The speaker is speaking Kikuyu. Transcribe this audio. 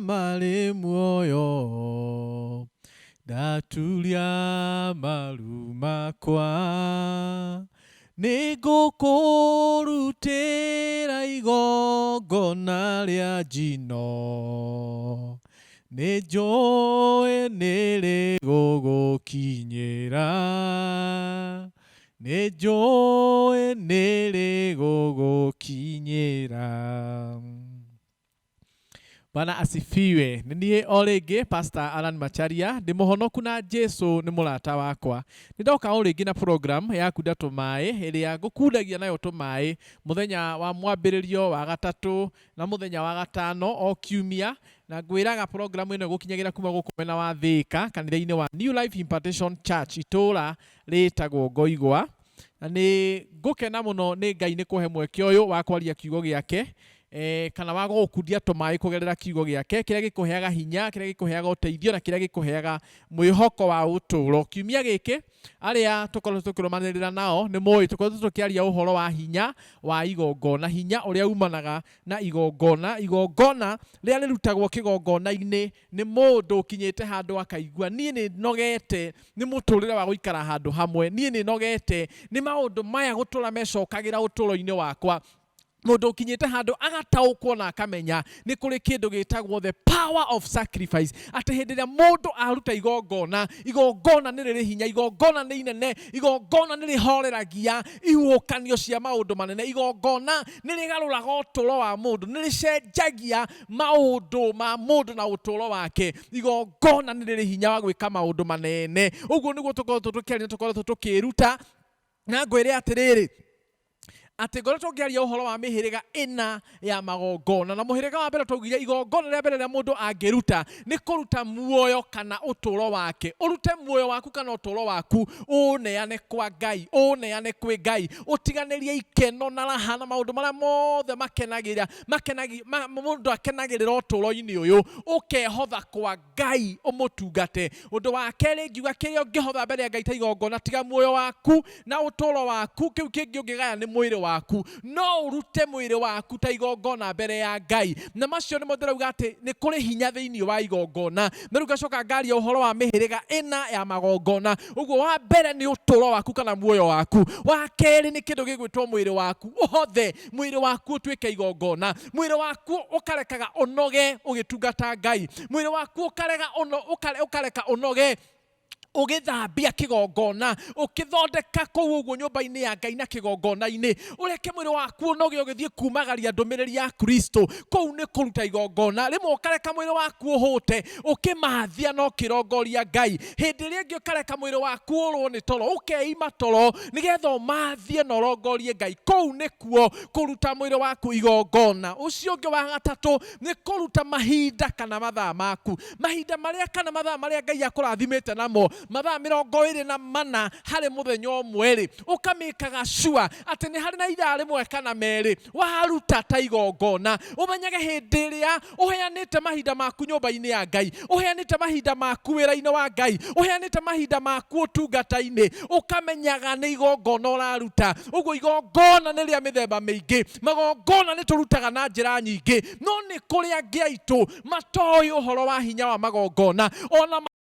Marĩ muoyo, ndaturia maru makwa. Nĩngũkũrutĩra igongona rĩa njino, nĩnjũĩ nĩrĩgũgũkinyĩra, nĩnjũĩ nĩrĩgũgũkinyĩra. Bwana asifiwe. Nĩ niĩ o rĩngĩ Pastor Alan Macharia, ndĩ mũhonoku na Jesu nĩ mũrata wakwa. Nĩ ndoka o rĩngĩ na program ya kunda tũmaĩ ĩrĩa ngũkundagia nayo tũmaĩ mũthenya wa mwambĩrĩrio wa gatatũ na mũthenya wa gatano o kiumia, na ngwĩraga program ĩno ĩgũkinyagĩra kuma gũkũ mwena wa Thĩka kanitha-inĩ wa New Life Impartation Church itũũra rĩtagwo Ngoigwa. Na nĩ ngũkena mũno nĩ Ngai nĩ kũhe mweke ũyũ wa kwaria kiugo gĩake eh, kana wa gũgũkundia tũmaĩ kũgerera kiugo gĩake kĩrĩa gĩkũheaga hinya, kĩrĩa gĩkũheaga ũteithio na kĩrĩa gĩkũheaga mwĩhoko wa ũtũũro. Kiumia gĩkĩ arĩa tũkoretwo tũkĩrũmanĩrĩra nao nĩ moĩ tũkoretwo tũkĩaria ũhoro wa hinya wa igongona, hinya ũrĩa umanaga na igongona, igongona rĩrĩa rĩrutagwo kĩgongona-inĩ nĩ mũndũ ũkinyĩte handũ akaigua niĩ nĩ nogete nĩ mũtũrĩre wa gũikara handũ hamwe, niĩ nĩ nogete nĩ maũndũ maya gũtũra mecokagĩra ũtũũro-inĩ wakwa. Mũndũ ũkinyĩte handũ agataũkwo na akamenya nĩ kũrĩ kĩndũ gĩtagwo the power of sacrifice, atĩ hĩndĩ ĩrĩa mũndũ aruta igongona, igongona nĩ rĩrĩ hinya, igongona nĩ inene, igongona nĩ rĩhoreragia ihuhũkanio cia maũndũ manene, igongona nĩ rĩgarũraga ũtũũro wa mũndũ, nĩ rĩcenjagia maũndũ ma mũndũ na ũtũũro wake. Igongona nĩ rĩrĩ hinya wa gwĩka maũndũ manene. Ũguo nĩguo tũkoretwo tũkĩaria, tũkoretwo tũkĩĩruta, na ngwĩre atĩrĩrĩ, atĩ ngoretwo ngĩaria ũhoro wa mĩhĩrĩga ĩna ya magongona, na mũhĩrĩga wa mbere twaugire igongona rĩa mbere rĩa mũndũ angĩruta nĩ kũruta muoyo kana ũtũũro wake. Ũrute muoyo waku kana ũtũũro waku ũũneane kwa Ngai, ũũneane kwĩ Ngai, ũtiganĩrie ikeno na raha na maũndũ marĩa mothe makenagĩra, makenagi, ma, mũndũ akenagĩrĩra ũtũũro-inĩ ũyũ, ũkehotha kwa Ngai ũmũtungate. Ũndũ wa kerĩ ngiuga kĩrĩa ũngĩhotha mbere ya Ngai ta igongona, tiga muoyo waku na ũtũũro waku, kĩu kĩngĩ ũngĩgaya nĩ mwĩrĩ waku. No ũrute mwĩrĩ waku ta igongona mbere ya Ngai. Na macio nĩmo ndĩrauga atĩ nĩ kũrĩ hinya thĩinĩ wa igongona. Na rĩu ngacoka ngaria ũhoro wa mĩhĩrĩga ĩna ya magongona. Ũguo wa mbere nĩ ũtũũro waku kana muoyo waku. Wa kerĩ nĩ kĩndũ gĩgwĩtwo mwĩrĩ waku. Ũhothe mwĩrĩ waku ũtuĩke igongona. Mwĩrĩ waku ũkarekaga ũnoge ũgĩtungata Ngai. Mwĩrĩ waku ũkarega ũno, ũkare, ũkareka ũnoge ũgĩthambia kĩgongona, ũkĩthondeka kũu ũguo nyũmba-inĩ ya Ngai na kĩgongona-inĩ, ũreke mwĩrĩ waku ũnoge ũgĩthiĩ kumagaria ndũmĩrĩri ya Kristo. Kũu nĩ kũruta igongona. Rĩmwe ũkareka mwĩrĩ waku ũhũte ũkĩmathia na ũkĩrongoria Ngai. Hĩndĩ ĩrĩa ĩngĩ ũkareka mwĩrĩ waku ũrwo nĩ toro, ũkeima toro nĩgetha ũmathie na ũrongorie Ngai. Kũu nĩkuo kũruta mwĩrĩ waku igongona. Ũcio ũngĩ wa gatatũ nĩ kũruta mahinda kana mathaa maku, mahinda marĩa kana mathaa marĩa Ngai akũrathimĩte namo, mathaa 24 harĩ mũthenya ũmwe rĩ, ũkamĩkaga sure atĩ nĩ harĩ na ithaa rĩmwe kana merĩ waruta ta igongona. Ũmenyage hĩndĩ ĩrĩa ũheanĩte mahinda maku nyũmba-inĩ ya Ngai, ũheanĩte mahinda maku wĩra-inĩ wa Ngai, ũheanĩte mahinda maku ũtungata-inĩ, ũkamenyaga nĩ igongona ũraruta. Ũguo igongona nĩ rĩa mĩthemba mĩingĩ, magongona nĩ tũrutaga na njĩra nyingĩ, no nĩ kũrĩ angĩ aitũ matoĩ ũhoro wa hinya wa magongona ona.